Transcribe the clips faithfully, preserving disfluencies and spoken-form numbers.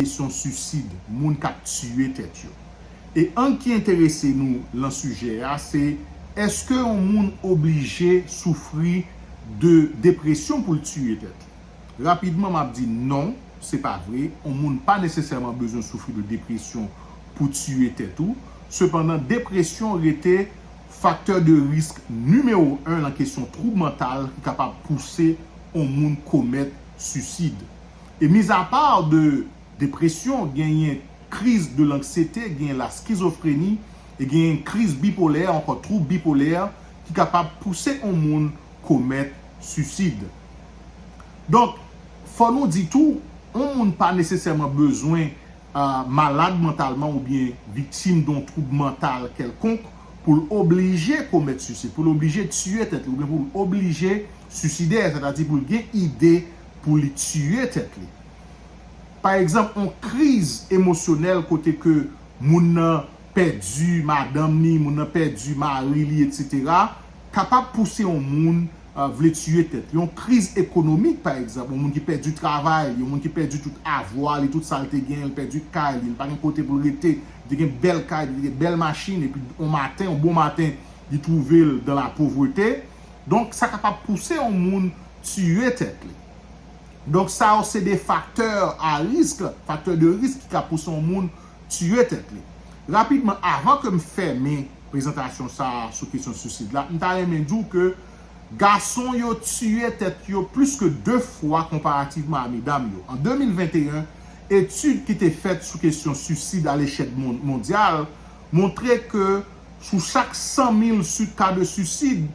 kesyon sisid, moun k ap tiye tèt yo. E ann ki enterese nou lan sijè a, se èske yon moun oblije soufri de depresyon pou l tiye tèt li? Rapidman, m ap di non, se pa vre. Yon moun pa nesesèman bezwen soufri de depresyon pou tiye tèt ou. Sepandan, depresyon rete faktè de risk nimewo en lan kesyon twoub mantal ki kapab pouse yon moun komèt sisid. E mizapa de depresyon, genyen kriz de lanksyete, genyen la skizofreni, e genyen kriz bipolè, ankò twoub bipolè, ki kapab pouse yon moun komèt sisid. Donk, fò nou di tou, yon moun pa nesesèman bezwen uh, malad mantalman oubyen viktim de yon twoub mantal kèlkonk pou l oblije komèt sisid, pou l oblije tiye tèt li, oubyen pou l oblije siside, sètadi pou l gen ide pou li tiye tèt li. Pa egzanp, yon kriz emosyonèl kote ke moun nan pèdi madanm li, moun nan pèdi mari li, etsetera, kapab pouse yon moun uh, vle tiye tèt li. Yon kriz ekonomik, pa egzanp, yon moun ki pèdi travay, yon moun ki pèdi tout avwa li, tout sa l te gen, li pèdi kay li, li pa gen kote pou l rete, li te gen bèl kay, li te gen bèl machin, epi yon maten, yon bon maten, li twouve l dan la povrete. Donk, sa kapab pouse yon moun tiye tèt li. Donk, sa yo se de faktè a risk, faktè de risk ki ka pouse yon moun tiye tèt li. Rapidman, avan ke m fèmen prezantasyon sa a sou kesyon sisid la, m ta renmen di w ke gason yo tiye tèt yo plis ke de fwa konparativman a medam yo. An de mil venteyen, etid ki te fèt sou kesyon sisid alechèl mondyal montre ke sou chak san mil ka de sisid,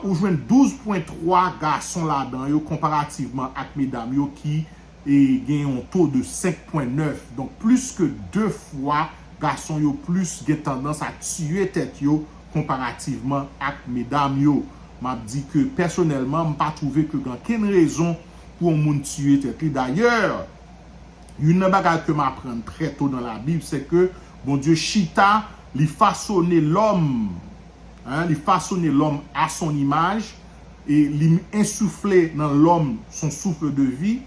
ou jwenn douz pwen twa gason ladan yo konparativman ak medam yo ki e gen yon to de senk pwen nèf. Donk, plis ke de fwa gason yo plis gen tandans a tiye tèt yo konparativman ak medam yo. M ap di ke pèsonèlman, m pa twouve ke gen ankenn rezon pou yon moun tiye tèt li. Dayè, youn nan bagay ke m aprann trè to nan Labib, se ke Bondye chita, li fasone lòm, hein, li fasone lòm a son imaj, e li ensoufle nan lòm son souffle de vie,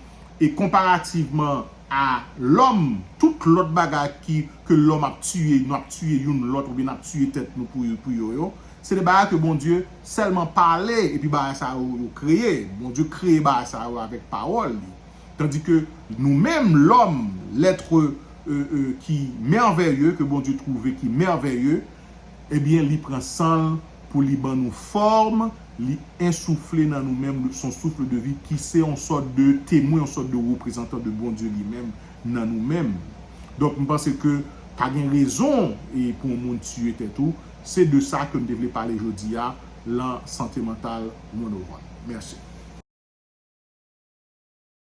e konparativman a lòm, tout lòt bagay ki, ke lòm ap tiye, nou ap tiye youn lòt, oubyen n ap tiye tèt nou pou, pou yo yo, se de bagay ke Bondye sèlman pale, epi bagay sa yo, yo kreye. Bondye kreye bagay sa yo avèk pawòl li. Tandis que nou menm, lòm, lèt, euh, euh, ki mèvèye, ke Bondye twouve ki mèvèye, ebyen, li pran san l pou li ban nou fòm, li ensoufle nan nou menm son souffle de vie ki se yon sòt de temwen, yon sòt de reprezantan de Bondye li menm nan nou menm. Donk, m panse ke pa gen rezon e pou yon moun tiye tèt ou. Se de sa ke m te vle pale jodi a, lan Sante Mantal one oh one. Mèsi.